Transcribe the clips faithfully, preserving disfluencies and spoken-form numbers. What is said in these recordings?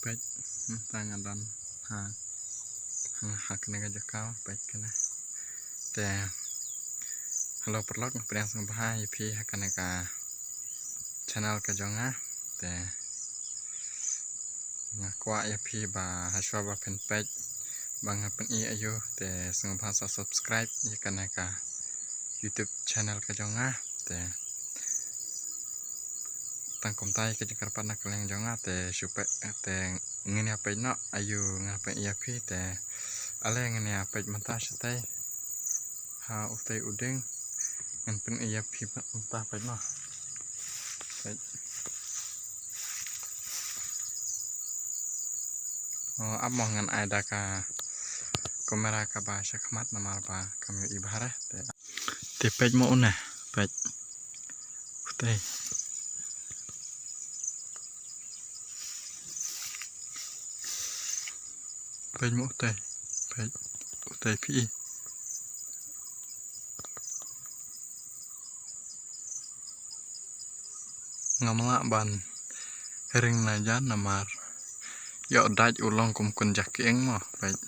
Peit, hmm, tang nga don ha, ha, ha kane ka jaka, peit kane. Te, hello paralok, nga pdiang sngewbha ïa phi ha kane ka channel ka jong nga. Te, nga kwah ïa phi ba hashwa ba phin peit ba nga pyni aïu, te sngewbha sa subscribe ïa kane ka YouTube channel ka jong nga. Te tang kumta ïa ka jingkyrpad na ka liang jong nga, te shu peit, te ngin ïa peit noh aïu ngan pyni ïa phi. Te ale ngin ïa peit mynta shatei ha utei u dieng, ngan pyni ïa phi mynta, peit noh. Peit. Oh, ap mo, ngan ai da ka kamera kaba sha khmat namar ba kam ïohi bha re. Te, te peit mo une, peit. Utei. Peit mo utei. Peit. Utei phi i. Ngam lah ban ring na jan namar ïoh dait u long kum kun jakieng mo, peit.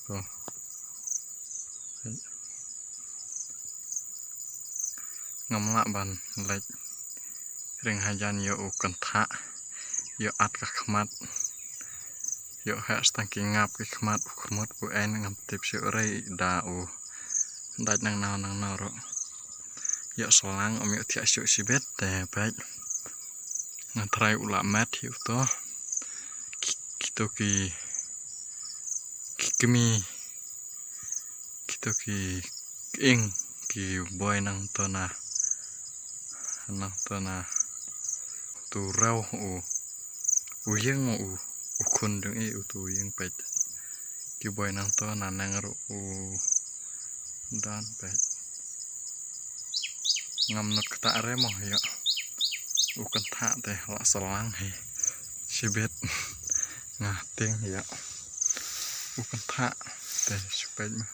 To. Peit. Ngam lah ban leit ring hajan, ïoh u kynthah, ïoh at ka khmat, ïoh heh tang ki ngap ki khmat, u khmut u ein ngam tip shuh rei da u dait nangno nangno ruh. Ïoh slang um ïoh thiah shuh shibit, te peit. Nga trai u la met hi uto. Ki, kito ki, ki kmie, kito ki ing ki boi nangto na, nangto na uto u rew, u, u ïing mo, u, u khun jong i, uto u ïing, peit. Ki boi nangto na neng ruh u don, peit. Ngam nud kata re mo, ïoh u kynthah te la slang hi shibit. Nga tieng ïoh u kynthah te, shu peit mo,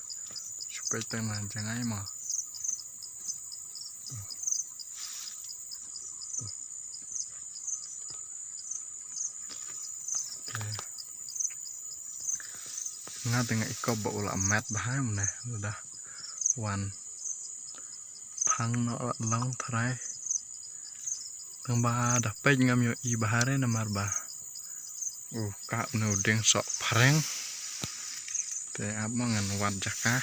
shu peit tang na jngai mo. Te nga te nga ikop ba u la met bha mo ne, lada wan phang noh la long trai. Tang ba da peit ngam ïohi bha re namar ba u kah une u dieng soh phareng. Te ap mo, ngan wad jaka.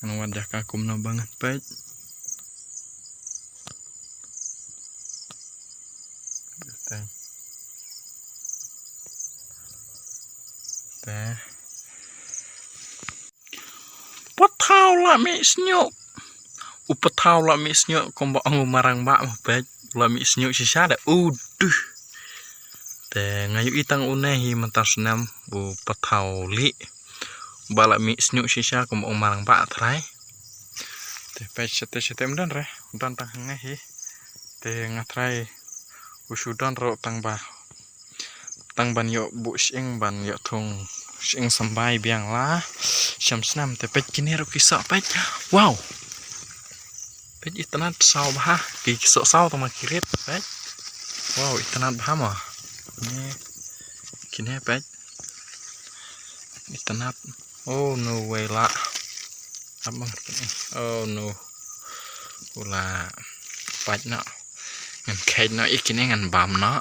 Ngan wad jaka kumno ba ngan peit. Te. Te. Pathaw la mih shñiuh. U pathaw la mih shñiuh kumba ong u marangbah mo, peit. La mih shñiuh shisha de. U duh. Te nga ïohi tang une hi mynta snem, u pathaw lieh ba la mih shñiuh shisha kumba ong u marangbah, trai. Te peit shatei shatei ym don re, don tang hangne hi. Te nga trai u shu don ruh tang ba, tang ban ïoh buh shyieng, ban ïoh thung shyieng symbai biang la shem snem. Te peit kine ruh ki soh, peit. Wow. Peit, itynnad, saw bha. Ki, ki soh saw tang ma ki rit, peit. Wow, itynnad bha mo. Kine, kine peit. Itynnad. Oh no way la. Abang. Oh no. U la pait noh. Ngan kheit noh ïa kine, ngan bam noh.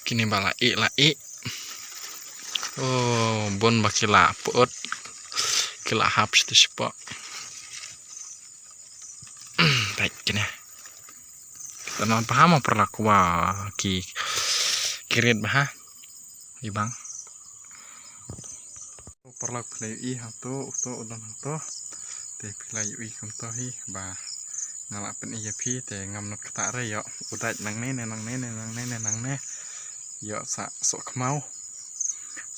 Kine ba la ih la ih. Oh, bun ba ki la put. Ki la hap shata shapoh. Peit kine. Itynnad bha mo paralok, wa ki, ki rit bha. Ibang. Paralok, phi la ïohi hangto, uto u don hangto. Te phi la ïohi kumto hi ba nga la pyni ïa phi, te ngam nud kata re, ïoh u dait nangne ne nangne ne nangne ne nangne. Ïoh sa soh khmaw.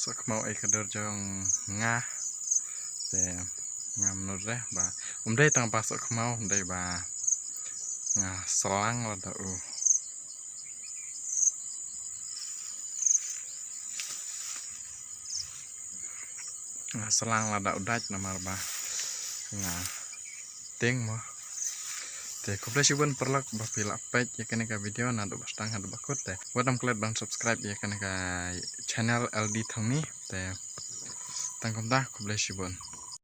Soh khmaw ei ka dur jong nga. Te ngam nud re ba um dei tang ba soh khmaw, dei ba nga slang lada u Nga slang lada u dait namar ba nga tieng mo. Te khublei shibun paralok ba phi la peit ïa kane ka video naduh ba sdang haduh ba kut. Te wat nym klet ban subscribe ïa kane ka channel L D Thongni. Te tang kumta, khublei shibun.